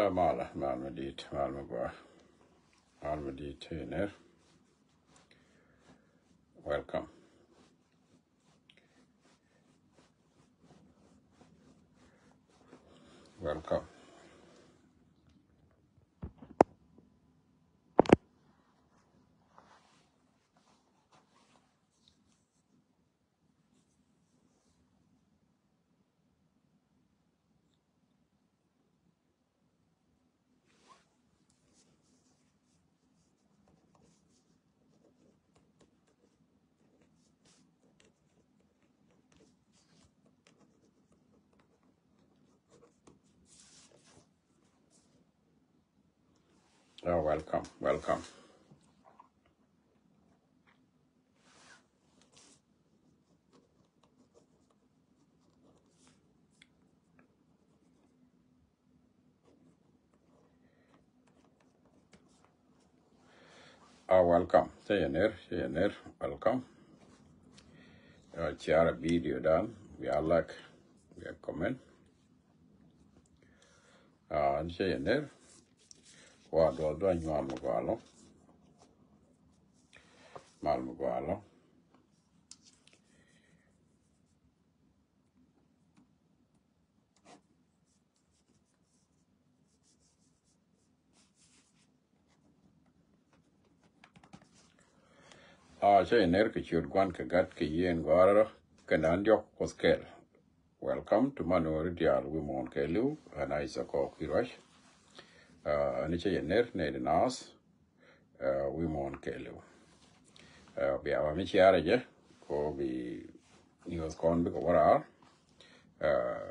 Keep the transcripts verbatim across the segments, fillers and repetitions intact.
Ɛ, malä, mal mi di̱i̱t, mal mi gɔaa. Mal mi di̱i̱t, ɛ, nɛr. Welcome. Welcome. Oh, welcome, welcome. Ah, welcome. Cä yɛ ner, cä yɛ ner. Welcome. Ah, share a video dan. Bia like, bia comment. Ah, cä yɛ ner. Wa duɔth duɔth nyual mi gɔaa lɔ. Mal mi gɔaa lɔ. Ah, cä yɛ ner kɛ ciöt Gua̱n kɛ Gat kɛ Yiëë in Gɔaa Rɛl Rɔ kɛnɛ dan diɔ̱k Kuoth kɛl. Welcome to Manuɔri Diaal wi̱i̱ muɔ̱ɔ̱n kɛɛliw, ɛn a Isakɔ Kui̱ Ruac. Ah, ɛn cä yɛ ner nɛy di naath. Ah, wi̱i̱ muɔ̱ɔ̱n kɛɛliw. Ah, bia ba mi share jɛ kɛ ɣöö bi news kɔn bikɛ wä raar. Ah,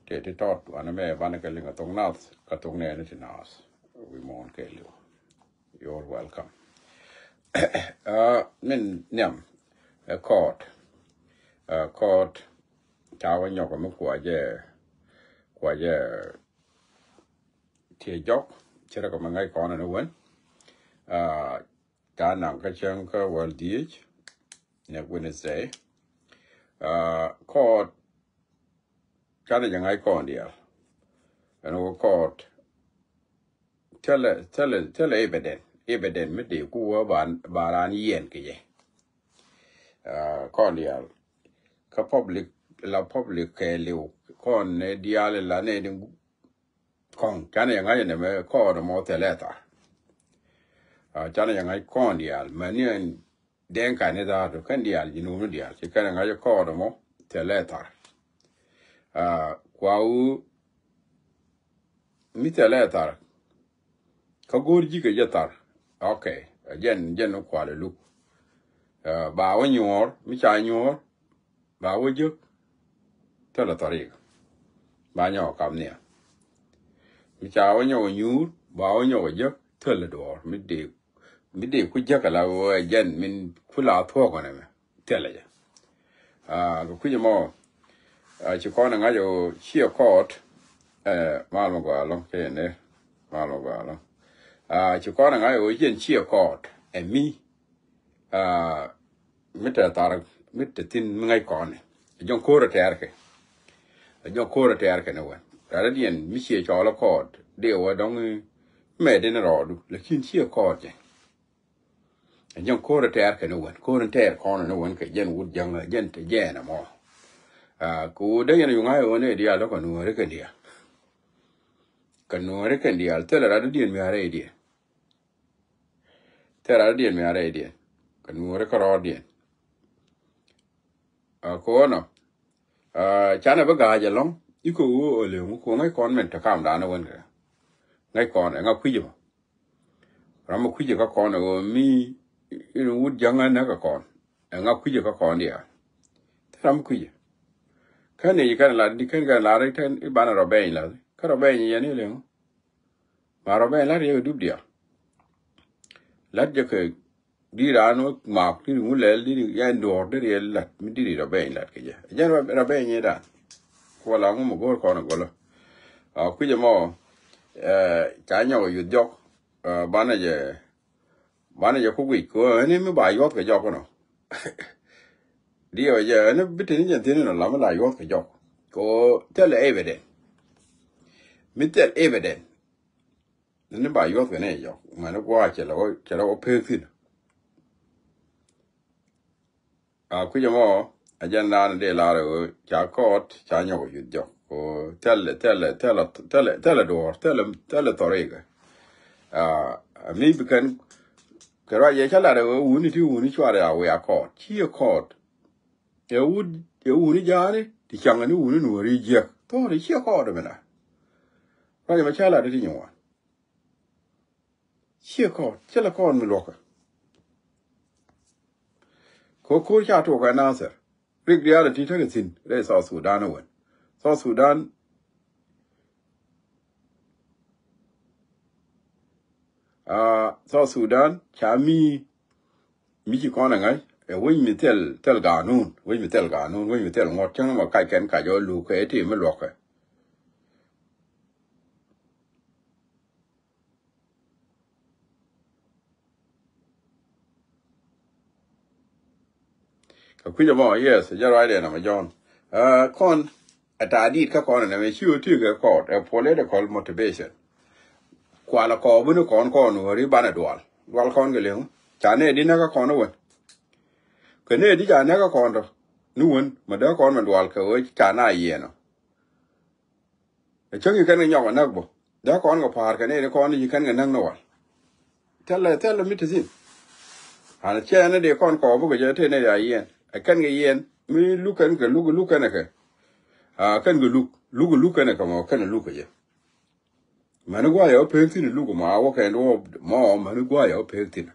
tëë ti tɔt wanɛ mɛ banɛ kɛ liŋ a thok nath kä thok nɛɛni ti naath. Wi̱i̱ muɔ̱ɔ̱n kɛɛliw. You're welcome. Ah, min nhiam ɛ kɔɔt. Ah, kɔɔt ca wä nyɔk mi kua jɛ, kua jɛ tiɛ jɔk, ci rɛ kɛ mi ŋa̱c kɔn ni wen. Ah, ca naŋ kä cäŋ kä wäl dhieec nɛ Wednesday. Ah, kɔɔt canɛ jɛ ŋa̱c kɔn diaal. Ɛn wä kɔɔt thilɛ, thilɛ, thilɛ evident, evident mi dee ku wä ba, ba raan yiɛn kɛ jɛ. Ah, kɔn diaal kä public, la public kɛɛliw kɔn nɛ diaal la nɛ di kɔŋ. Canɛ jɛ ŋa̱c nɛ mɛ kɔɔt mɔ thilɛ thar. Ah, canɛ jɛ ŋa̱c kɔn diaal mɛ ni ɛn Dɛŋ kani dhaatu kɛn diaal ji̱ nuuni diaal ci kɛn ŋa̱c kɔɔt mɔ thilɛ thar. Ah, kua wu mi thilɛ thar. Kä go̱o̱r ji̱ kɛ jɛ thar. Ok. Jɛn, jɛn kual luk. Ah, ba wä nyuɔ̱ɔ̱r, mi ca nyuɔ̱ɔ̱r, ba wä jek. Thilɛ thar yik. Ba nyɔk kam nia. Mi ca wä nyɔk nyuur, ba wä nyɔk jek. Thilɛ duɔ̱ɔ̱r. Mi dee, mi dee ku jek ala wä jɛn min ku la thuɔk nɛ mɛ. Thilɛ jɛ. Ah, kɛ kui̱c mɔ, ah, ci kɔn ŋa̱c ɣöö ciɛ kɔɔt, eh, mal mi gɔaa lɔŋ, cɛ yɛ ner, mal mi gɔaa lɔŋ. Ah, ci kɔn ŋa̱c ɣöö ciɛn ciɛ kɔɔt, ɛ mi, ah, mi te thar, mi te thi̱n mi ŋa̱c kɔn ni. Ɛ jɔŋ ko̱r ɛ tɛɛr kɛ. Ɛ jɔŋ ko̱r ɛ tɛɛr kɛ ni wɛn. Rɛl diɛn mi ciɛ cɔɔl ɛ kɔɔt, dee wä dɔŋ, eh, mɛ din rɔɔdu, lakin ciɛ kɔɔt jɛ. Ɛ jɛn ko̱r ɛ tɛɛr kɛ ni wän, ko̱r in tɛɛr kɔn ni wän kɛ jɛn wut jäŋ, ɛ jɛn te jɛɛn ɛmɔ. Ah, kɛ wut dee yɛn yuŋ a ɣöö ni diaal lɔ kɛ nuɔ̱ɔ̱ri kɛn diaal. Kɛ nuɔ̱ɔ̱ri kɛn diaal, thilɛ rat diɛn mi a rɛydiɛn. Thilɛ rat diɛn mi a rɛydiɛn. Kɛ nuɔ̱ɔ̱ri kɛ rɔɔdiɛn. Ah, kɛ ɣöö nɔ, ah, canɛ bi ga̱a̱c ɛlɔ̱ŋ, ikɛ ɣöö ɛ lëŋ kɛ ɣöö ŋäc kɔn mɛn te kamdan ɛ wän kɛ. Ŋäc kɔn ɛ ŋa kui̱c ɛmɔ. Ram mi kui̱cɛ kä kɔn ɛ ɣöö mi in wut jäŋä näk ɛ kɔn. Ɛ ŋa kui̱cɛ kä kɔn diaal. Thil ram mi kui̱cɛ. Kä nɛy kɛn lat di kɛn kɛn lat ri tɛn i̱ banɛ rɔ bɛny lath. Kä rɔ bɛny yɛn i̱ liŋ. Ma rɔ bɛny lat yɛ kɛ dup diaal. Lat jɛ kɛ di raan wä mak di ri ŋu lɛl di ri yɛn duɔ̱ɔ̱r di ri yɛ lat mi di ri rɔ bɛny lat kɛ jɛ. Jɛn rɔ bɛny yɛ dan. Kuɔ la ŋu mi go̱o̱r kɔn ɛ go̱lä. A kui̱cɛ mɔ, eh, ca nyɔk ɛ yuth jɔk. Ah, banɛ jɛ, banɛ jɛ ku guic kɛ ɣöö ɛn mi ba yuɔth kɛ jɔk kɔnɔ. Diɛw jɛ ɛn bi teni jɛ thi̱n inɔ lam mi la yuɔth kɛ jɔk. Kɛ ɣöö thil evident. Mi thil evident. ni ba yuɔth kɛ ni jɔk mɛn ni gua̱a̱ cɛ lɛ wä, cɛ lɛ wä pek thi̱n. A kui̱c ɛmɔ a jɛn dan dee lar ɛ ɣöö ca kɔɔt ca nyɔk ɛ yuth jɔk ko thilɛ, thilɛ, thilɛ, thilɛ, thilɛ duɔ̱ɔ̱r, thilɛ, thilɛ thɔrikɛ. A mi bi kɛn kɛ ruac yɛ ca lar ɛ ɣöö wuni ti wuni cuarɛ a wiaa kɔɔt, ciɛ kɔɔt. Ɛ wut, ɛ wuni ja̱a̱ni ti caŋɛ ni wuni nuɔ̱ɔ̱ri jiäk thɔɔri ciɛ kɔɔt ɛmɛna. Ruac ɛmɛ ca lar ti ti nyin wan. Ciɛ kɔn, ciɛ lɛ kɔn mi luɔkä. Ko ko̱r ca tuɔk ɛ Nasir. Rik diaal ti tekɛ thi̱n rɛy South Sudan ɛ wän. South Sudan, ah, South Sudan ca mi, mi ci kɔn ɛ ŋa̱c ɛ wec mi thil, thil ganun, wec mi thil ganun, wec mi thil ŋuɔ̱t cäŋ ni mɔ kac kɛn kac ɔ luk kɛ ti mi luɔkä. Kɛ kui̱c ɛmɔ, yes, jɛ ruacdɛ namɛ John. Ah, kɔn ɛ ta̱a̱ di̱i̱t kä kɔn ɛ nɛmɛ ci ɣöö ti kɛ kɔɔt ɛ political motivation. Kualɛ kɔɔk bi ni kɔn kɔn wääri banɛ dual. Dual kɔn kɛ liŋ. Ca nɛ di näk kä kɔn ɛ wän. Kɛ nɛ di ca näk kä kɔn tɔ ni wän mɛ dee kɔn mɛ dual kɛ ɣöö ca na yiɛn ɔ. Ɛ cäŋ i̱ kɛn kɛ nyɔk ɛ näk bä. Dee kɔn kɛ pa̱a̱r kɛ nɛy ti kɔn i̱ ci kɛn kɛ näk ni wal. Thilɛ, thilɛ mi te thi̱n. An cɛ ni dee kɔn kɔɔk bä kɛ jɛ te nɛy a yiɛn. Ɛ kɛn kɛ yiɛn mi luk kɛn kɛ luk, luk kɛn kɛ. A kɛn kɛ luk, luk, luk kɛn kɛ mɔ kɛn luk kɛ jɛ. Mäni gua̱a̱c ɛ wä pek thi̱n luk mɔ a wä kɛn wä mɔ mäni gua̱a̱c ɛ wä pek thi̱n.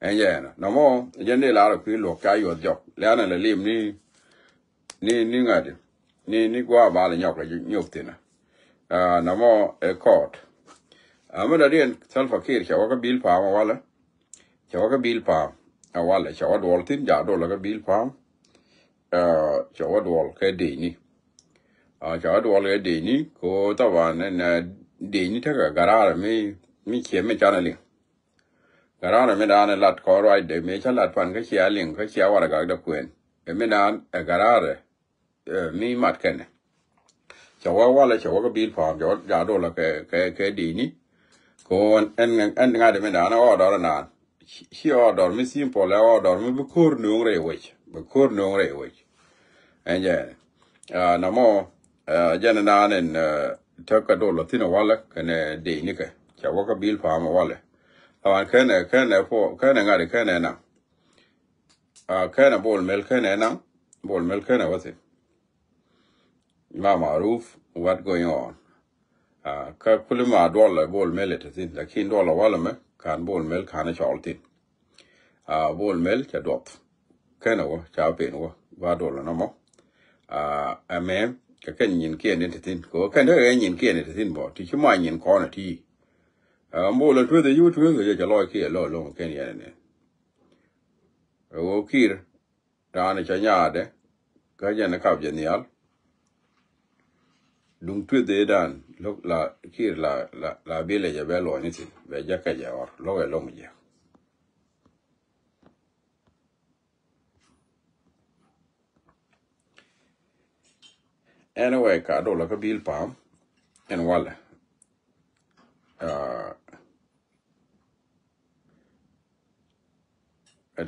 Ɛn jɛ ɛnɔ nɔmɔ jɛn dee lar ɛ kui̱ luɔk ca yuɔth jɔk lɛ̈nɛ lɛ lim ni ni, ni ŋa̱t ni, ni gua̱a̱ bal nyɔk, nyɔk thi̱n. Ah, nɔmɔ ɛ kɔɔt. Ah, mi dɔ̱diɛn Salva Kiir cɛ wä kä bil pa̱a̱m ɛ walɛ. Cɛ wä kä bil pa̱a̱m ɛ walɛ, cɛ wä duɔl thi̱n, jaak dolɛ kä bil pa̱a̱m. Ah, cɛ wä duɔl kɛ deni. Ah, cɛ wä duɔl kɛ deni ko thaban ɛn, ah, deni tekɛ garaar mi, mi ciɛ mi canɛ liŋ. Garaar mi daanɛ lat kɔn ruacdɛ mi ca lat pan kä cia liŋ kä cia waragak dɛ kuɛn. Ɛ mi daan ɛ garaar ɛ, eh, mi mat kɛnɛ. Cɛ wä walɛ cɛ wä kä bil pa̱a̱m cɛ wä jaak dolɛ kɛ, kɛ, kɛ dini. Ko ɛn, ɛn, ɛn ŋa̱t mi daanɛ ɣɔɔdɔr naan. Ci, ci ɣɔɔdɔr mi simple ɛ ɣɔɔdɔr mi bi ko̱r nööŋ rɛy wec. Bi ko̱r nööŋ rɛy wec. Ɛn jɛ, ah, namɔ, ah, jɛn naan ɛn, ah, tek kɛ dolɛ thi̱n walɛ kɛnɛ dini kɛ. Cɛ wä kä bil pa̱a̱m walɛ. Thaban kɛnɛ, kɛnɛ po, kɛnɛ ŋa̱t kɛnɛ naŋ. Ah, kɛnɛ Bol Mel kɛnɛ naŋ, Bol Mel kɛnɛ wä thi̱n. Ma maruf what going on. Ah, kä kuli ma duɔl lɛ Bol Mel ɛ te thi̱n, lakin duɔl lɛ walɛ mɛ kan Bol Mel kan cɔl thi̱n. Ah, Bol Mel cɛ duɔth. Kɛnɛ wä ca pen wä ba duɔl lɛ nɔmɔ. Ah, ɛmɛ kɛ kɛn nyin kiɛn ni te thi̱n. Kɛ wä kɛn te kɛ nyin kiɛn ni te thi̱n bɔ ti ci ma nyin kɔn ɛ ti. Ah, Bol lɛ tueth ɛ yi wä tueth ɛ jɛ cɛ lɔc kiɛ lɔ loŋ kɛn yɛn ni. Ɛ wä Kiir raan cɛ nyaadɛ kä jɛn kap jɛ nhial. Duŋ tueth ëëdan lo̱k la Kiir la, la, la bilɛ jɛ bɛ luɔ̱ny ni thi̱n bɛ jɛ kɛ jɛ ɣɔr lo̱k ɛ lo̱ŋ jɛ. Anyway, ka dolɛ kä bil pa̱a̱m ɛn walɛ. Ah,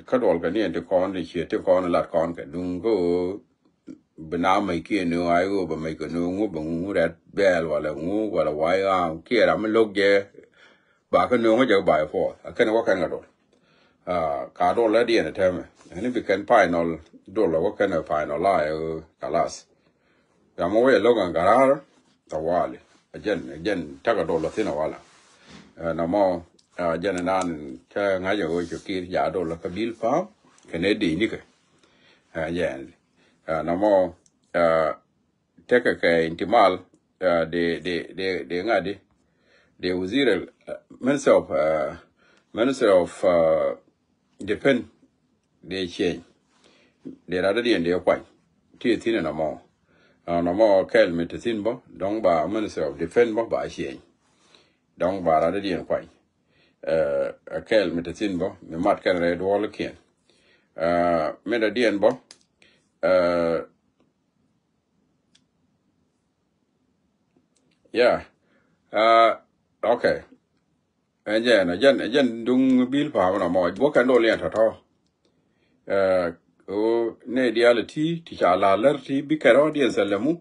kä duɔl kɛ ni ɛn ti kɔn ti ciet ti kɔn lat kɔn kɛ duŋ kä ɣöö bi na mec kiɛ ni ɣöö a i̱ ɣöö bɛ mec kɛ ni ŋu bɛ ŋu rɛt bɛɛl walɛ ŋu walɛ wa̱i̱ ɣaam kiɛ ram mi lo̱k jɛ. Ba kä nööŋä jɛ by force a kɛn wä kɛn kɛ dol. Ah, ka dol lɛ diɛn ɛ tɛmɛ ɛn bi kɛn final dol lɛ wä kɛn ɛ final la ɛ kalas. Ram wä ɛ lo̱k ɛn garar tawali. Ɛ jɛn, ɛ jɛn tekɛ dol lɛ thin ɛ wala. Ɛ namɔ, ɛ jɛn ɛ nan kɛ ŋa̱c ɛ wä cɛ kir ja dol lɛ kä bil pam kɛn ɛ di nikɛ. Ɛ jɛn ɛ namɔ, ɛ tekɛ kɛ intimal, ah, de, de, de, de ŋa̱di de wazir, ah, minister of, ah, minister of, ah, defense de change. De rat dadiɛn de kuany ti thi̱n nɔmɔ. Ah, nɔmɔ kɛl mi te thi̱n bä dɔ̱ŋ ba minister of defense bä ba change. Dɔ̱ŋ ba rat dadiɛn kuany. Ah, kɛl mi te thi̱n bä mi mat kɛn rɛy duɔl kiɛn. Ah, mi dadiɛn bä, ah, Yeah. Ah, ok. Ɛn jɛn, ɛn jɛn, ɛn jɛn duŋ bil pa̱a̱m nɔmɔ. Buk kɛn dol yɛn tɔ̱tɔ̱. Ɛ, ɣöö nɛy diaal ti, ti ca la̱r lär ti bi kɛn rɔ̱diɛn thil ɛmu.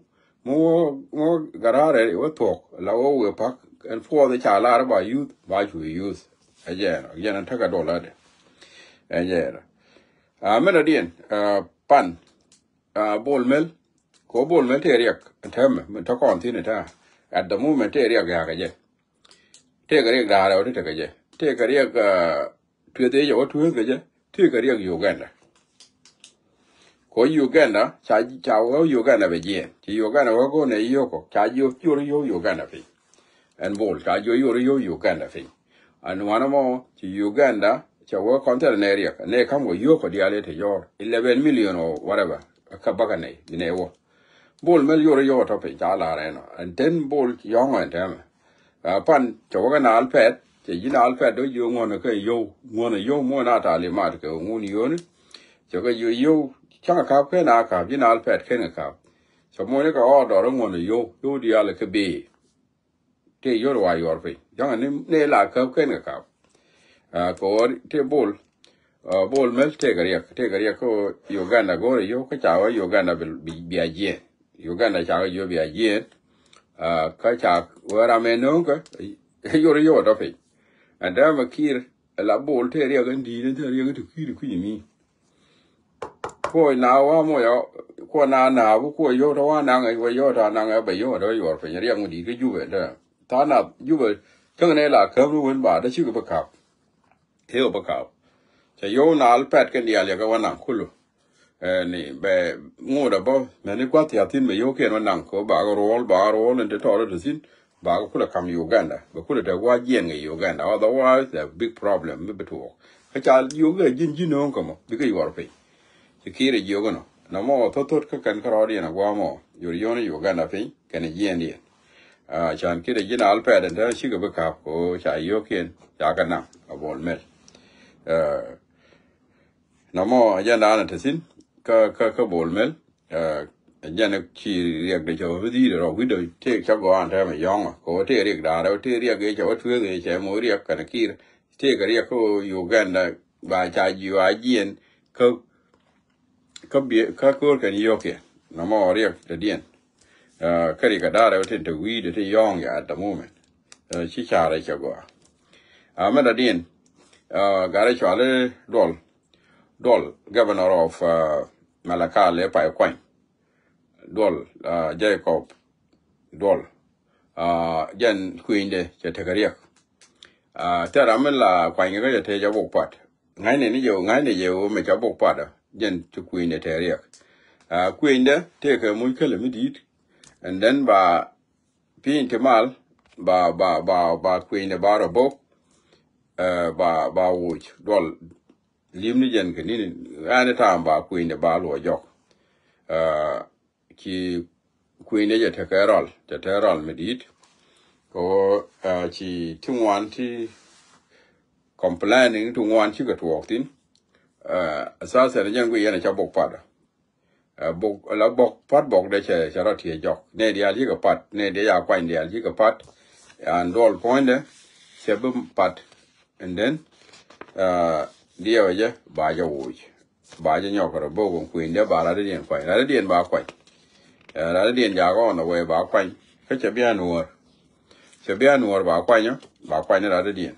Mi ɣöö, ɣöö garaarɛ wä thuɔ̱k, la ɣöö wëë pa̱k, ɛn puɔth ca la̱r ba yuth, ba cu yuth. Ɛn jɛn, ɛn jɛn ɛn tekɛ dol ade. Ɛn jɛn. A, mɛn ɔdiɛn, ɛ, pan, a, Bol Mel. Kɛ ɣöö Bol Mel tëë riɛk, ɛn täämɛ, mi te kɔn thi̱n ɛ ta̱a̱. At the moment tëë riɛk ya̱a̱ kɛ jɛ. Tëëkɛ riɛk da̱a̱r ɛ ɣöö ti tekɛ jɛ. Tëëkɛ riɛk, a, tueth ëë cɛ wä tueth kɛ jɛ. Tëëkɛ riɛk Uganda. Kɛ ɣöö Uganda, ca, ca wä Uganda bɛ jiɛɛn. Ci Uganda wä go̱o̱r nɛ yio̱o̱k kɔ, ca jiök yor yio̱o̱k Uganda piny. Ɛn Bol, ca jiök yor yio̱o̱k Uganda piny. Ɛn wanɛ mɔ, ci Uganda, ca wä kɔn thilɛ nɛ riɛk. Nɛ ka̱m kɔ yio̱o̱k kɔ diaal i̱ te yɔr. Eleven million or whatever. Kä bäkɛ nɛy, bi nɛ wä. Bol Mel yor yio̱o̱k tɔ piny, ca la̱r ɛnɔ. Ɛn ten Bol yɔ̱ŋ ɛn tɛmɛ. A, pan, cɛ wä kä naal pɛt, cɛ ji̱ naal pɛt, dɔ jiö ŋuɔ̱n kɛ yio̱w, ŋuɔ̱n yio̱w muɔ na talimat kɛ ŋun yio̱ni. Cɛ kɛ jiö yio̱w, cäŋ kɛ ka̱p kɛn a ka̱p, ji̱ naal pɛt kɛn kɛ ka̱p. Cɛ muɔ̱ni kɛ ɣɔɔ dɔr ŋuɔ̱n yio̱w, yio̱w diaal kɛ bee. Tëë yor wa yuɔr piny. Cäŋ ni, ni la ka̱p kɛn kɛ ka̱p. A, kɛ ɣöö tëë Bol, a, Bol Mel tëëkɛ riɛk, tëëkɛ riɛk kä Uganda go̱o̱rɛ yio̱w, kä ca wä Uganda bi, bi, bia jiɛɛn. Uganda ca wä yio̱w bia jiɛɛn. A, kä ca wä ram ɛ nööŋ kä, yor yio̱w tɔ piny. Ɛn dee mɛ Kiir, ɛ la Bol tëë riɛk ɛn di̱i̱t, ɛn tëë riɛk ɛn ti kui̱ ti kui̱ mi. Kuɔ na wa mɔ yɔ, kuɔ na na, kuɔ yio̱w tɔ wa naŋ, kuɔ yio̱w tɔ naŋ, ɛ bɛ yio̱w tɔ yuɔr piny, riɛk mi di̱i̱t kä Jubɛ, tɔ. Tha̱a̱ŋ nath Jubɛ, cäŋ ni la käm ni wen ba, dee cikɛ bi ka̱p. Hiɛ bä ka̱p. Cɛ yio̱w naal pɛt kɛn diaal yɛ kɛ wä naŋ kulu. Ɛ, ni bɛ ŋot ɛ bä, mɛni gua̱th thia̱thi̱n bɛ yio̱w kiɛn wä naŋ kɛ bakɛ ruɔl, bakɛ ruɔl in te tɔɔr in te thi̱n, bakɛ kulɛ ka̱m Uganda. Bɛ kulɛ te gua̱a̱th jiɛn kɛ Uganda. Otherwise, a big problem mi bi tuɔɔk. Kä ca yio̱w kɛ ji̱n ji̱n no̱o̱ŋ kɛ mɔ, bikɛ yuɔr piny. Ci Kiir ɛ jiök ɛnɔ. Nɔmɔ thot thot kä kɛn kärɔɔdiɛn a gua̱a̱ mɔ. Yor yio̱w ni Uganda piny, kɛn jiɛndiɛn. A, can Kiir ɛ ji̱n alpɛt ɛn te cikɛ bi ka̱p kɛ ɣöö ca yio̱kiɛn, ca kɛ naŋ, a Bol Mel. A, nɔmɔ agenda ɛn te thi̱n, kä, kä, kä Bol Mel. A, agenda ci riɛk de cɛ wä bi dhi̱i̱t rɔ wi̱cdɛ tëë cä gɔaa ɛn te mɛ yɔ̱ŋä. Kɛ ɣöö tëë riɛk da̱a̱r, tëë riɛk ëë cɛ wä tueeth ëë cɛ moc riɛk kɛn Kiir. Tëë kɛ riɛk kä Uganda ba ca ji̱ wa jiɛn kä kä biɛ, kä ko̱r kɛn yio̱kiɛ. Nɔmɔ riɛk te diɛn. A, kä riɛk kɛ da̱rɛ wä tin te wi̱i̱dɛ ti yɔ̱ɔ̱ŋ ya at the moment. A, ci carɛ cɛ gɔaa. A, mɛn dɔ̱diɛn. A, garɛ cuali Duɔl. Duɔl, governor of, a, Malakal, ɛ pay kuany. Duɔl, a, Jacob Duɔl. A, jɛn kui̱nydɛ cɛ tekɛ riɛk. A, thil ram mi la kuany kɛ kä cɛ tëë cɛ bok pat. Ŋa̱cnɛ ni jɛ, ŋa̱cnɛ jɛ ɣöö mɛ ca bok pat ɔ, jɛn ti kui̱nydɛ tɛɛr riɛk. A, kui̱nydɛ tëëkɛ muc kälɛ mi di̱i̱t. And then ba piny ti mal, ba, ba, ba, ba kui̱nydɛ ba rɔ bok, ɛ, ba, ba woc Duɔl. Li̱m ni jɛn kɛ ni̱ni, any time ba kui̱nydɛ ba luɔ jɔk. A, ci kui̱nydɛ cɛ tekɛ rɔl, cɛ tekɛ rɔl mi di̱i̱t. Kɛ ɣöö, a, ci ti ŋuan ti complaining ti ŋuan cikɛ tuɔɔk thi̱n. A, sasa ni jɛn guiy yɛn a ca bok pat. A, bok, la bok, pat bok dee cɛ, cɛ rɔ tiee jɔk. Nɛ diaal cikɛ pat, nɛ diaal ya kuany diaal cikɛ pat. An Duɔl puɔ̱nydɛ, cɛ bi pat. And then, a, diɛwɛ jɛ, ba jɛ woc. Ba jɛ nyɔk rɔ bok in kui̱nydɛ ba rat diɛn kuany. Rat diɛn ba kuany. Ɛ, rat diɛn jakɔ on the way ba kuany. Kä cɛ bia nuɔr. Cɛ bia nuɔr ba kuany, ba kuany rat diɛn.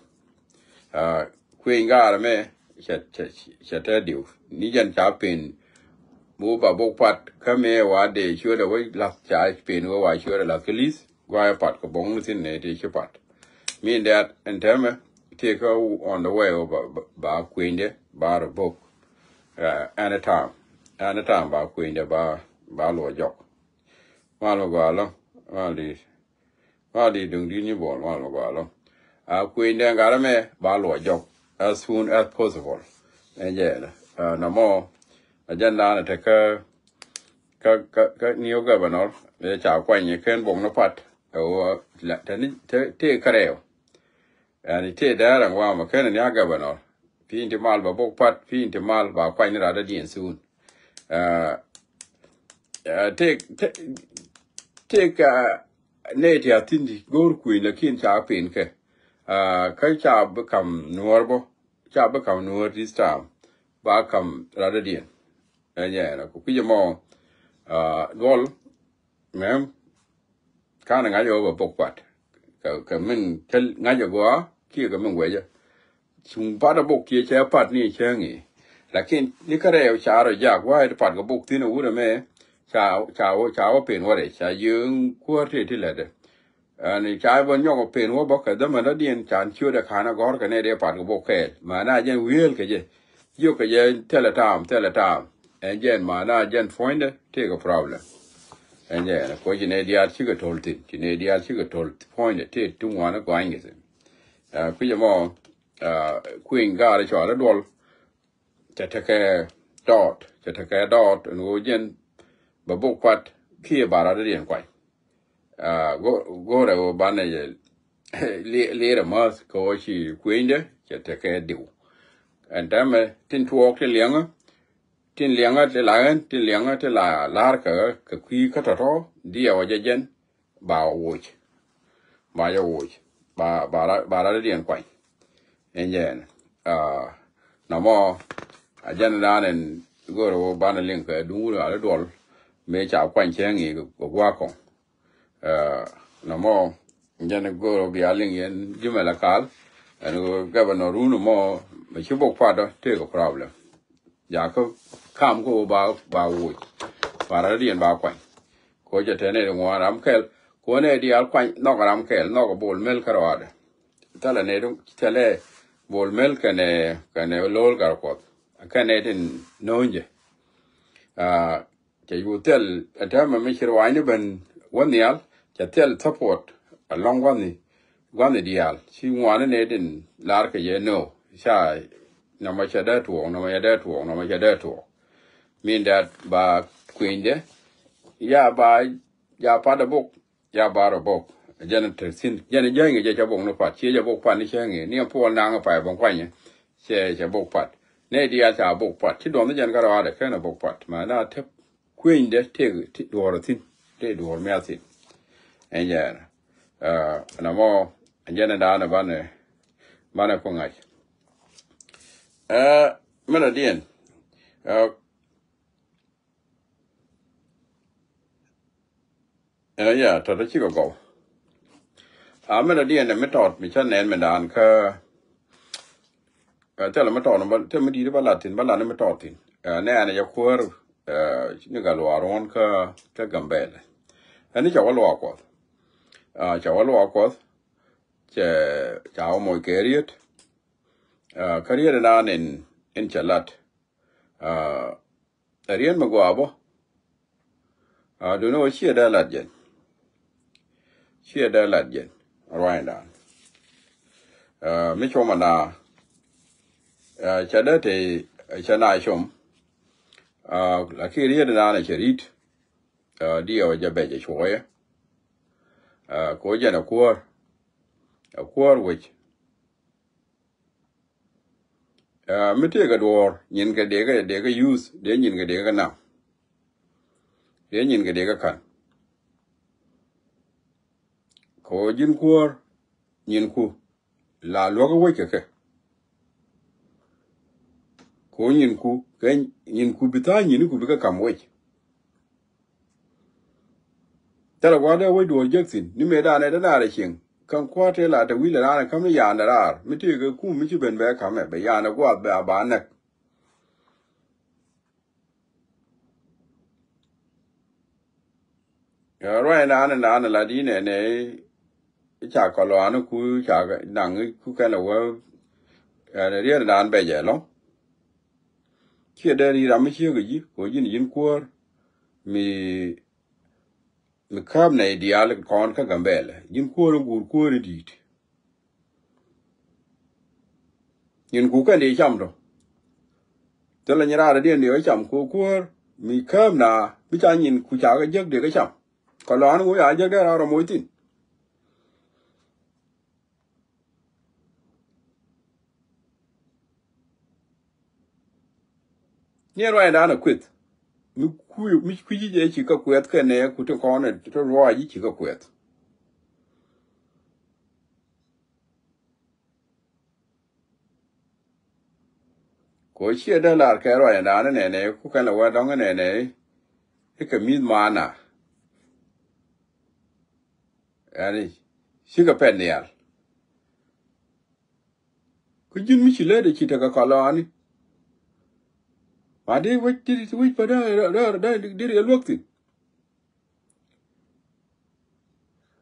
A, kui̱ny gaar mɛ, cɛ, cɛ, cɛ tɛ diw. Ni jɛn ca pen. Mu ba bok pat, kä mɛ wa dee ciöt ɛ wec lath ca pen wä wa ciöt ɛ lath kä li̱th. Guayɛ pat kɛ boŋ ni thi̱n nɛ ti ci pat. Mean that ɛn tɛmɛ, tëëkä on the way ɔ ba, ba, ba kui̱nydɛ, ba rɔ bok. A, anytime. Anytime ba kui̱nydɛ ba, ba luɔ jɔk. Mal mi gɔaa lɔ, mal di, mal di duŋ di ni Bol, mal mi gɔaa lɔ. A, kui̱nydɛ ŋa̱rä mɛ ba luɔ jɔk as soon as possible. Ɛn jɛ, a, nɔmɔ, agenda ni te kä, kä, kä, kä new governor, ɛ ca kuany kɛn bok ni pat. Ɛ wä, la, te ni, te, te kärɛw. Ɛn tëë dɛɛr ɛn wamä kɛn ni a governor. Piny ti mal ba bok pat, piny ti mal ba kuany ni rat dee diɛn soon. Ɛ, ɛ, tëë, tëë, tëë ka nɛy ti a thi̱n di go̱o̱r kui̱ny lakin ca pen kɛ. Kä ca bi kam nuɔr bä, ca bi kam nuɔr this time. Ba kam radä diɛn. Ɛn jɛ ɛn ku kui̱c ɛmɔ duɔl mɛm. Kan ŋa̱c ɛ wä bɛ bok pat kɛ min ŋa̱c ɛ gɔaa kiɛ kɛ min guɛcä. Cuŋ pat ɛ bok kiɛ cɛ pat ni cäŋ i̱. Lakin ni kärɛ ca rɔ jak wä ɛ pat kɛ bok thi̱n ɛ wurɛ mɛ. Ca ca wä ca wä pen wä rɛ ca yieŋ kuäär ti ti lɛtdɛ. Ɛn ca bä nyɔk pen wä bä kɛ dhämän dädiɛn can ciötdɛ ka̱n a gɔ̱r kɛ nɛy dee pat kɛ bok kɛɛl. Mɛn a jɛn wi̱el kɛ jɛ. Jiök kɛ jɛ thilɛ ta̱a̱m thilɛ ta̱a̱m. Ɛn jɛn mɛn a jɛn puɔ̱nydɛ tëëkɛ problem. Ɛn jɛn kuɔ ci nɛy diaal cikɛ to̱l thi̱n ci nɛy diaal cikɛ to̱l puɔ̱nydɛ tëë ti ŋuan i̱ gɔany kɛ thi̱n. Kui̱c ɛmɔ kui̱ny gaar i̱ cɔal i̱ duɔl. Cɛ tekɛ dɔɔt cɛ tekɛ dɔɔt ɛn ɣöö jɛn bɛ bok kuat kiɛ ba rat dee diɛn kuany. Go̱o̱rɛ ɣöö banɛ jɛ lier ɛmääth kɛ ɣöö ci kuenydɛ cɛ tekɛ diw. Ɛn tɛmɛ tin tuɔɔk tin liɛŋä tin liɛŋä ti la ɣän tin liɛŋä ti la la̱r kɛ kɛ kui̱ kä tɔ̱tɔ̱ diɛwä jɛ jɛn ba woc. Ba jɛ woc ba ba rat diɛn kuany. Ɛn jɛn namɔ a jɛn dan ɛn go̱r wä banɛ liŋ kɛ duŋ wun a ri duɔl. Mëë ca kuany cɛ ŋi̱i̱ kɛ gua̱a̱ kɔŋ. Namɔ jɛn go̱r wä bia liŋ yɛn jimɛ la kal. Ɛn gɛbɛ nɔ run mɔ mɛ ci bok kuatdɔ tëëkɛ problem. Jakä kam kä wä ba ba woc ba rat diɛn ba kuany. Ko jɛ tɛn nɛy ti ŋuan ram kɛl ko nɛy diaal kuany nhɔk ram kɛl nhɔk bol mel kä rɔadɛ. Thilɛ nɛy ti thilɛ bol mel kɛnɛ kɛnɛ lo̱l gat kuɔth. Kɛnɛ nɛy ti no̱o̱nyjɛ. Cɛ yu thil ɛn tɛmɛ mi ci ruaacni ben wä nhial cɛ thil support alɔŋ gua̱thni. Gua̱thni diaal ci ŋuani nɛy tin lar kɛ jɛ no ca nɔmɔ cɛ dee tuɔɔk nɔmɔ cɛ dee tuɔɔk nɔmɔ cɛ dee tuɔɔk. Min dat ba kuenydɛ ya ba ya pat a bok ya ba rɔ bok. Jɛn te thin jɛn jɛn jɛ cɛ bok ni pat ciɛ cɛ bok pat ni cɛ ŋi̱i̱ ni puɔl naŋ pay bä kuanyɛ. Cɛ cɛ bok pat nɛy diaal ca bok pat ci duɔth ni jɛn kä rɔadɛ kɛn a bok pat mɛ na tep. Kuenydɛ tëëk duɔ̱ɔ̱r thi̱n tëëk duɔ̱ɔ̱r miath thi̱n. Ɛn jɛn namɔ ɛn jɛn daanɛ banɛ banɛ ku ŋa̱c. Ɛ mɛn a diɛn. Ɛ ya tɔt a cikɛ gɔw. A mɛn a diɛn ɛ mi tɔt mi cä nɛn mi daan kä. Ɛ thilɛ mi tɔt thilɛ mi di̱i̱t ba lat thi̱n ba lat ni mi tɔt thi̱n. Ɛ nɛn ɛ jɛ kuäär. Ni gat luaar ɣɔn kä kä Gambɛl. Ɛn ni ca wä luaak kuɔth. Ca wä luaak kuɔth. Cɛ ca wä moc kɛ riet. Kä riet ɛnan in in cɛ lat. Ɛ riet mi gɔaa bä. Duni wä ciɛ dee lat jɛn. Ciɛ dee lat jɛn ruanydan. Mi cuɔmɛ na cɛ dee te cɛ na com. Lakin riet ɛnan cɛ ri̱t. Diɛw jɛ bɛc ɛ cuɔyɛ. Ko jɛn ɛ kuäär ɛ kuäär wec. Mi tëëkɛ duɔ̱ɔ̱r nyin kɛ dee kɛ dee kɛ yuth dee nyin kɛ dee kɛ nam. Dee nyin kɛ dee kɛ ka̱n. Ko ji̱n kuäär nyinku la luäk wec kɛ kɛ. Ko nyinku kɛ nyinku bi tha̱a̱ŋ nyini ku bi kɛ ka̱m wec. Thilɛ gua̱a̱r dee wec duɔ̱ɔ̱r jek thi̱n ni mëë danɛ dee naar ɛ cieŋ. Käŋ kua̱r tëë la te wi̱i̱ lɛ raan ɛ käm ni ya̱a̱n dɛ raar mi tëëkɛ kum mi ci ben bɛ ka̱mɛ bɛ ya̱a̱n ɛ gua̱a̱th bɛ a ba näk. Ruac naan naan la di nɛ nɛ ca kɔlɔani ku ca naŋ ku kɛn a wä. Ɛn riet naan bɛ jɛ lɔŋ. Ciɛ dee ri ram mi ciek ji̱ ko ji̱n ji̱n kuäär mi mi kääp nɛ i̱ diaal kɔn kä Gambɛlɛ ji̱n kuäär in guur kuäär in di̱i̱t. Nyin ku kɛn dee cam tɔ. Thilɛ nyin raar adiɛn dee cam ku kuäär mi kääp na mi ca nyin ku ca kɛ jek dee kɛ cam. Kɛ lɔaani ŋu ya jek dee raar ɔ moc thi̱n. Ni ruac dan a kueth mi kui̱ mi kui̱ ji̱ jɛ ci kä kueth kɛ nɛ ku ti kɔn ti ruac ji̱ ci kä kueth. Ɣöö ciɛ dee lar kɛ ruac ɛn da̱a̱n inɛnɛ ku kɛn lɛ wä dɔ̱ŋ inɛnɛ. Ikɛ mi̱th maana. Ɛn i̱ cikɛ pɛn nhial. Ku ji̱n mi ci lät ɛ ci tekɛ kɔlɔani. Ma di wec di wec pa dee dee dee di riɛ luäk thi̱n.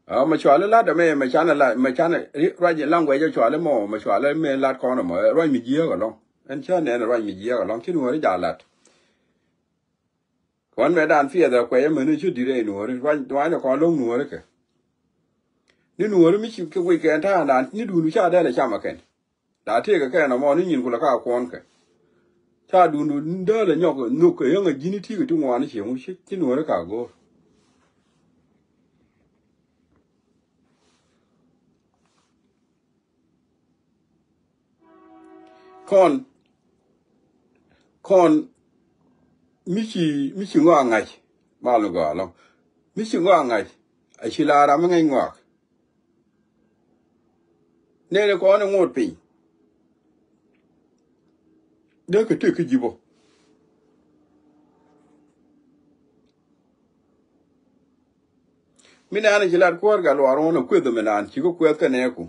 Aa, mɛ cuali lat ɛmɛ, mɛ canɛ lat, mɛ canɛ ruac language ɛ cuali mɔ, mɛ cuali mɛ lat kɔn ɛmɔ, ruac mi jiääk ɛlɔ̱ŋ. Ɛn cä nɛn ruac mi jiääk ɛlɔ̱ŋ, ci nuɔ̱ɔ̱ri ja̱ lat. Kɔn mɛ dan piɛth ɛ kuɛy ɛmɛni ci di̱t ɛ nuɔ̱ɔ̱ri, ruac, ruac ɛ kɔn lo̱ŋ nuɔ̱ɔ̱ri kɛ. Ni nuɔ̱ɔ̱ri mi ci kɛ wec kɛn ta̱a̱ dan, ni duundu ca dɛl ɛ cam ɛ kɛn. La tëëkɛ kɛn ɛmɔ ni nyin kulɛ ka kuɔn kɛ. Ca duundu däälɛ nyɔk nhök kɛ yäŋ a ji̱n i̱ ti̱i̱ kɛ ti ŋuan i̱ cieŋ wi̱c ci nuɔ̱ɔ̱ri ka go̱o̱r. Kɔn, kɔn mi ci, mi ci ŋɔak ŋa̱c, mal mi gɔaa lɔ̱ŋ. Mi ci ŋɔak ŋa̱c, a ci la ram mi ŋäc ŋɔak. Nɛnɛ kɔn i̱ ŋot piny. Dee kɛ tëk kä ji̱ bä. Mi naan ci lat kuäär gat luaar ɣɔn ɛ kueth mi naan ci kä kuɛth kä nɛɛku.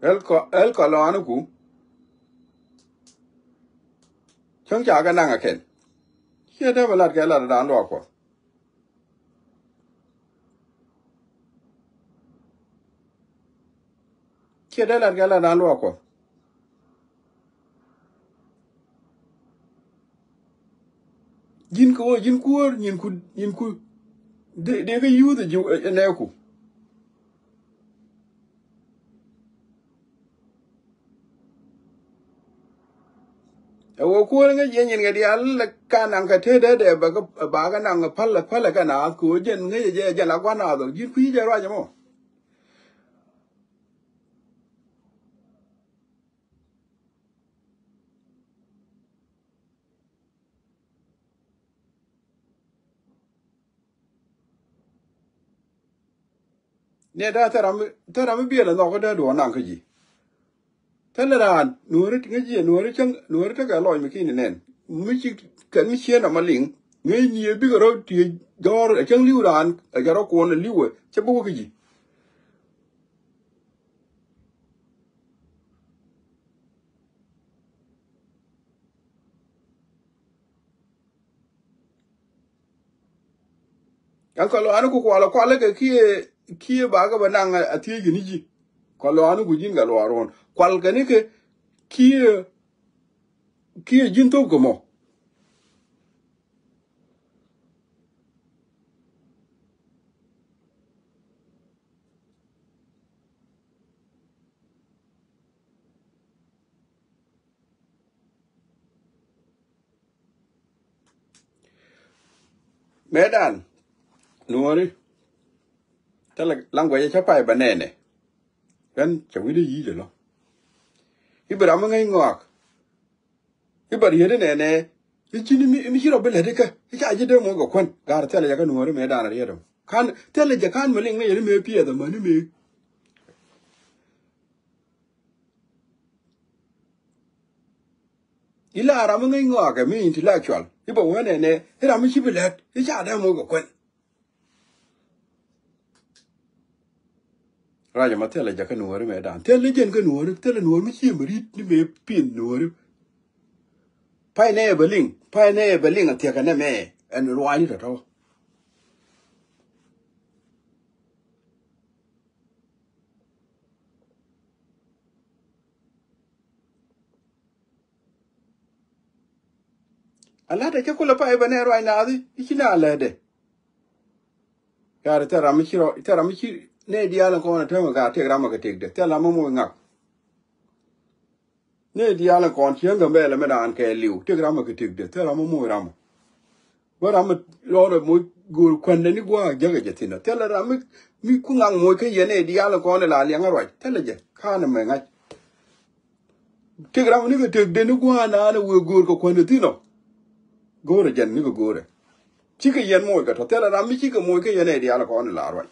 Ɛl kɔ, ɛl kɔ lɔaaniku. Cäŋ ca kɛ naŋ ɛ kɛn. Ciɛ dee bɛ lat kɛ lat ɛ daan luaak kuɔth. Ciɛ dee lat kɛ lat dan luaak kuɔth. Ji̱n kɛ wä ji̱n kuäär nyin ku, nyin ku. Dee, dee kä yuuth ɛ ji̱ ɛ nɛɛku. Ɛ wä kuäär ŋäc yɛ nyin kɛ diaal ka naŋ kɛ te dee dee bɛ kɛ ba kɛ naŋ päl päl kɛ naath kɛ wä jɛn ŋäc jɛ jɛn la gua̱n naath ɔ ji̱n kui̱ jɛ ruac mɔ. Nɛ da thɛram, thɛram mi biɛl ɛ nhɔk kä dee duɔ̱ɔ̱r naŋ kä ji̱. Thilɛ raan nuɔ̱ɔ̱ri ti ŋäc jiɛ nuɔ̱ɔ̱ri cäŋ nuɔ̱ɔ̱ri tekɛ lɔc mi kini nɛn. Mi ci kɛn mi cieen ama liŋ ŋäc ni ɛ bikɛ rɔ ti jɔ̱ɔ̱r ɛ cäŋ li̱w raan ɛ jɛ rɔ kuɔn ɛ li̱w ɛ cɛ bä wä kä ji̱. Ɛn kɔ lɔaani ku kualɛ kualɛ kɛ kiɛ kiɛ bakɛ bɛ naŋ a thiec kɛ ni ji̱. Kɔ lɔaani ku ji̱n kɛ luaar ɣɔn kual kɛ ni kɛ kiɛ kiɛ ji̱n thop kɛ mɔ. Mëëdan nuɔ̱ɔ̱ri thilɛ language cä pay bɛ nɛnɛ. Kɛn cɛ wi̱cdɛ yi̱i̱c ɛlɔ i̱ bɛ ram mi ŋäc ŋɔak. I̱ bɛ riet inɛnɛ i̱ ci ni mi ci rɔ bi lät ikä i̱ ca ji̱ dee moc kɛ kuän. Ga̱r thilɛ jɛ kä nuɔ̱ɔ̱ri mëëdan riet ɛmɔ kan thilɛ jɛ kan mi liŋ ni yɛ ni mëë piɛth ɛmä ni mëë. Ila ram mi ŋäc ŋɔakɛ mi intellectual i̱ bɛ wee nɛnɛ i̱ ram mi ci bi lät i̱ ca dee moc kɛ kuɛn. Racɛ ma thilɛ jɛ kä nuɔ̱ɔ̱ri mɛ dan thilɛ jɛn kä nuɔ̱ɔ̱ri thilɛ nuɔ̱ɔ̱ri mi ci mɛ ri̱t ni mɛ pin nuɔ̱ɔ̱ri. Pay nɛ bɛ liŋ pay nɛ bɛ liŋ a thiɛkɛ nɛ mɛ ɛn ruaacni tɔ̱tɔ̱. A la̱t a cä kulɛ pay bɛ nɛ ruac naath i̱ ci na lätdɛ. Gat thil ram mi ci rɔ thil ram mi ci nɛ diaal in kɔn a täämɛ gat tëk ram a kɛ tëkdɛ thil ram mi moc ŋak. Nɛ diaal in kɔn cieŋ Gambɛla mi daan kɛ liw tëk ram a kɛ tëkdɛ thil ram mi moc ram. Bä ram mi lɔr moc go̱o̱r kuändɛ ni gua̱a̱k jäkɛ jɛ thi̱n thil ram mi mi ku ŋak moc kä yɛn nɛ diaal in kɔn in la liɛŋä ruac thilɛ jɛ ka̱n ɛmɛ ŋa̱c. Tëk ram nikɛ tëk den ni gua̱a̱r naan ɛ wëë go̱o̱r kɛ kuändɛ thi̱n ɔ. Go̱o̱rɛ jɛn nikɛ go̱o̱rɛ cikɛ yɛn moc kɛ tɔ thilɛ ram mi cikɛ moc kä yɛn ɛ diaal kɔn ɛ la ruac.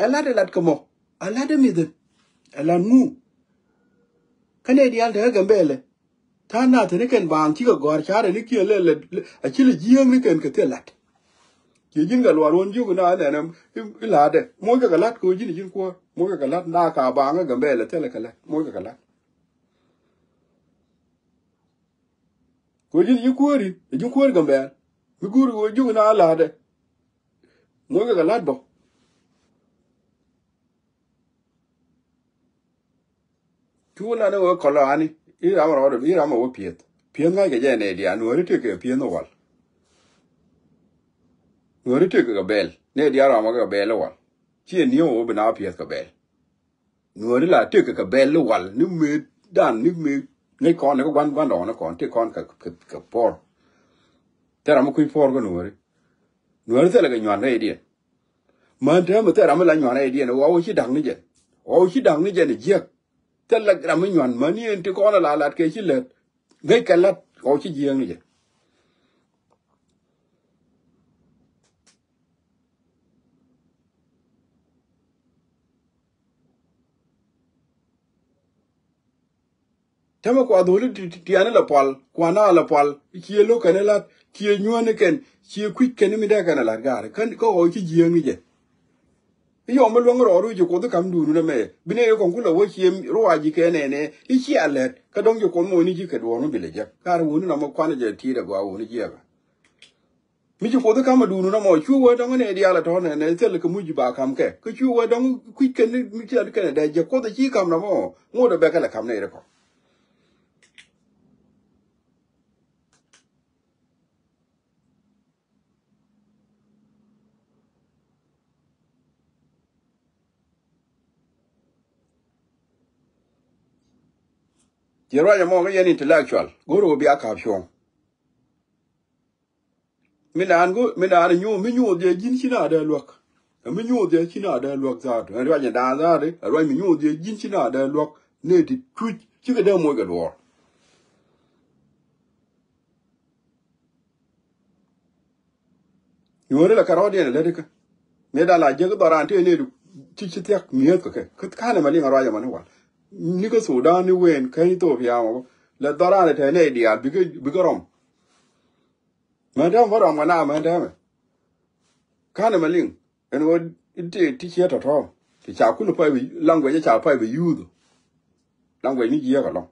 Ɛ lat ɛ lat kɛ mɔ. Ɛ lat ɛ mith ɛ. Ɛ lat ŋu. Kä nɛy diaal te kä Gambɛlɛ. Ta̱a̱ nath ni kɛn baaŋ cikɛ gɔ̱a̱r ca̱rɛ ni kiɛn lɛ lɛ a ci lɛ jiääŋ ni kɛn kɛ thil lat. Ciɛ ji̱n kɛ luaar wän jiök na ɛn ɛn i̱ la̱tdɛ moc kɛ kɛ la̱t kɛ ɣöö ji̱n ji̱n kuäär moc kɛ kɛ la̱t na ka baaŋ ɛ Gambɛlɛ thilɛ kɛ la̱t moc kɛ kɛ la̱t. Kɛ ɣöö ji̱n ji̱n kuääri ɛ ji̱n kuäär Gambɛl mi guuri ɣöö jiök na ɛn la̱tdɛ moc kɛ kɛ la̱t bä. Cu lan i̱ wee kɔlɔ ani i̱ ram rɔɔdɛ i̱ ram a wee pieth. Pieth ŋa̱ckɛ jɛ nɛy diaal Nuääri tëëkɛ pieth ni wal. Nuääri tëëkɛ kɛ bɛl nɛy diaal ram a kɛ bɛl i̱ wal. Ciɛ ni̱ew a wee bi na pieth kɛ bɛl. Nuääri la tëëkɛ kɛ bɛl i̱ wal ni mëë dan ni mëë ŋäc kɔn ni kä gua̱n gua̱n dɔɔŋ ni kɔn tëë kɔn kɛ kɛ puɔr. Thil ram mi kui̱ puɔr kä Nuääri. Nuääri thilɛ kɛ nyuan rɛydiɛn. Män täämɛ thil ram mi la nyuan rɛydiɛn ɣɔw ci da̱k ni jɛn. Ɣɔw ci da̱k ni jɛn jiäk. Thil la ram mi nyuan män ni ɛn ti kɔn a la lat kɛ ci lät. Ŋäc kɛ lat ɣɔw ci jiäk ni jɛn. Tämɛ kua dholi ti- ti- tiani la pual kuana la pual. Cie lo̱k kɛn lat cie nyuäni kɛn cie kui̱c kɛn mi dee kɛn lat gaari kä kä ɣɔw ci jiääŋ ni jɛ. I̱ yɔm mi luäŋ rɔɔdu ci kuoth i̱ kam duunu na mɛ bi ne i̱ kɔŋ ku la wä cie ruac ji̱ kɛ nɛnɛ i̱ cia lɛt kä dɔ̱ŋ ci kuoth mɔ ni ji̱ kɛ duɔ̱ɔ̱r mi bi lɛ jek kari wuni na mɔ kuan jɛ ti̱i̱t agɔaa wuni jiɛɛbä. Mi ci kuoth i̱ ka̱m a duunu na mɔ cu wee dɔ̱ŋ nɛ diaal a tɔ̱ nɛ nɛ thil kɛ muc ba ka̱m kɛ kä cu wee dɔ̱ŋ kui̱c kɛn ni mi tial kɛn dɛ jɛ kuoth i̱ ci ka̱m na mɔ ŋot a bɛ kɛ lɛ ka̱m nɛ ri kɔ. Ci ruac ɛmɔ kä yɛn intellectual go̱o̱r ɣöö bia ka̱p cuɔ̱ŋ. Mi naan go̱o̱r mi naan nyuuth mi nyuuth jɛ ji̱n ci na dee luäk. Ɛ mi nyuuth jɛ ci na dee luäk zaat ɛ ruac ɛn daan zaat ɛ ruac mi nyuuth jɛ ji̱n ci na dee luäk. Nɛ ti tuc cikɛ dee moc kɛ duɔ̱ɔ̱r. Nyuɔ̱ɔ̱ri la kɛ rɔɔdiɛn ɛ lätikä. Mëë dan la jiäk dhɔran tëë nëëdu ti ci thia̱k mi̱eeth kɛ kɛ kä ka̱n ɛmɛ liŋ a ruac ɛmɔ ni wal. Ni kä Thudan ni wen kä Ithiopia mɔ la dhɔran ɛ tɛɛ nɛy diaal bikɛ bikɛ rɔm. Mɛn tɛmɛ bä rɔm kɛ na mɛn tɛmɛ. Ka̱n ɛmɛ liŋ ɛn ɣöö ti ti ciɛ tɔ̱tɔ̱ ti ca kul pay bi language ca pay bi yuuth. Language ni jiääk ɛlɔ̱ŋ.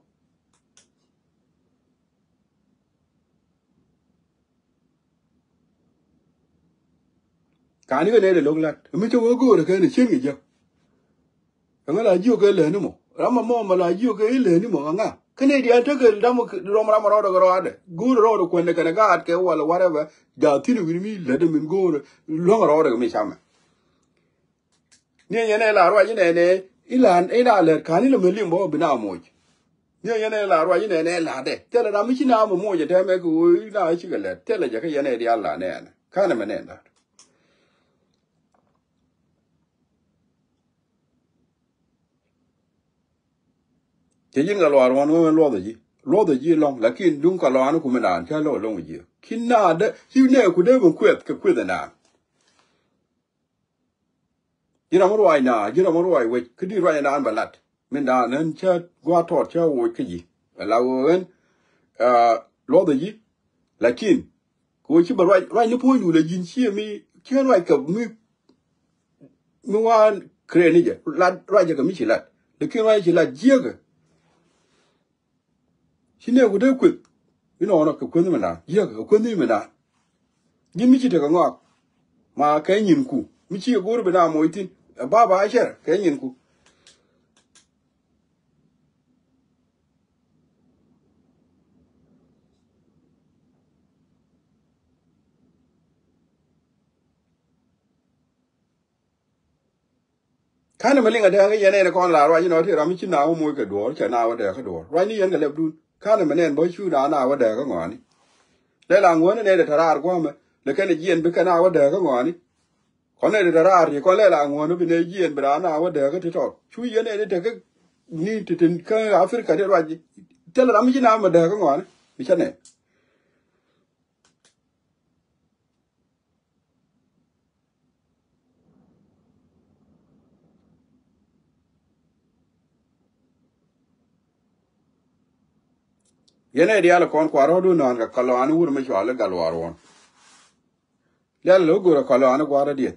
Ka̱n i̱ kɛ nɛy dee lo̱k la̱t mi cä wee göörä kɛn i̱ cieŋ i̱ jiäk. Ɛŋä la jiök kɛ lɛni mɔ ram mɔ mɔ la jiök kɛ i̱ lɛni mɔ ɛŋä kä nɛy diaal tekɛ dam rɔm ram rɔɔdɛ kɛ rɔɔdɛ go̱o̱r rɔɔdɛ kuɛndɛ kɛnɛ gaat kɛ wal whatever. Ja thi̱n wi̱n mi lätdɛ min go̱o̱rɛ luäŋ rɔɔdɛ kɛ mi camɛ. Ni yɛn ɛ la ruac inɛnɛ ila ila lɛt ka̱n ilɛ mɛ lim bä bi na moc. Ni yɛn ɛ la ruac inɛnɛ ila dɛ thilɛ ram mi ci na mɛ moc ɛ tɛmɛ kɛ ɣöö ila cikɛ lɛt thilɛ jɛ kä yɛn ɛ diaal la nɛɛnɛ ka̱n ɛmɛ nɛn dat. Cɛ ji̱n kɛ luaar ɣɔn ɣöö luɔthɛ ji̱ luɔthɛ ji̱ lɔ̱ŋ lakin duŋ kɛ lɔaani kumɛ naan cä lo̱k lo̱ŋ ji̱. Ci naadä ci nɛɛku dee bi kueth kɛ kueth ɛ naan. Ji̱n ram mi ruac na ji̱n ram mi ruac wec kä di̱t ruac naan bɛ lat. Min naan ɣän cä gua̱a̱th tɔɔt cä woc kä ji̱. Ɛ la ɣöö ɣän luɔthɛ ji̱. Lakin kɛ ɣöö ci bɛ ruac ruac ni puɔ̱nydu la ji̱n ciɛ mi ci ɣän ruac kɛ mi mi waan kren ni jɛ lat ruac jɛ kɛ mi ci lat. Lakin ruac ci lat jiäkä. Ci nɛɛku dee kueth inɔnɔ kɛ kueth mi naan jiäk kɛ kueth mi naan. Ji̱n mi ci tekɛ ŋɔak ma kɛ nyinku mi ci kɛ go̱o̱r bi na moc thi̱n. Ɛ baba a cɛr kɛ nyinku. Ka̱n ɛmɛ liŋ adɛɛŋ kä yɛn ɛn kɔn la ruac inɔ ti ram mi ci na wä moc kɛ duɔ̱ɔ̱r cɛ na wä dɛɛ kä duɔ̱ɔ̱r ruac ni yɛn kɛ lɛp dun. Ka̱n ɛmɛ nɛn bä cu na na wä dɛɛ kä ŋɔani. Lɛ la ŋuäni nɛn dɛ tɛ raar gua̱a̱mɛ lɛ kɛn ɛ jiɛn bi kɛ na wä dɛɛ kä ŋɔani. Kɔn nɛn dɛ tɛ raar ti kɔn lɛ la ŋuäni bi nɛ jiɛn bi raa na wä dɛɛ kä ti tɔt cu yɛn ɛn dɛ tɛ kä ni ti tin kä Africa ti ruac. Thilɛ ram mi ci na mɛ dɛɛ kä ŋɔani bi cä nɛn. Yɛn ɛ diaal kɔn kua̱r rɔ̱du nɔ̱ɔ̱n kɛ kɔlɔani wur mi cuali gal luaar wuɔ̱n. Lial lɛ wä go̱rɛ kɔlɔani gua̱a̱r rɔ̱diɛn.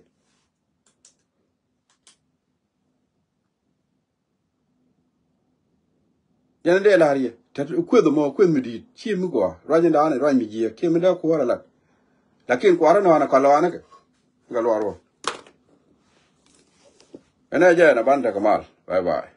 Yɛn dee la̱r yɛ tɛt kueth mɔ, kueth mi di̱i̱t ci mi gɔaa, ruac in da̱a̱n ruac mi jiɛɛk kiɛ mi dee kuɔɔr alat. Lakin kua̱r inɔɔn a kɔlɔani kɛ gal luaar wuɔ̱n. Ɛn ɛ jɛ ɛn a ban tekɛ mal. Bye bye.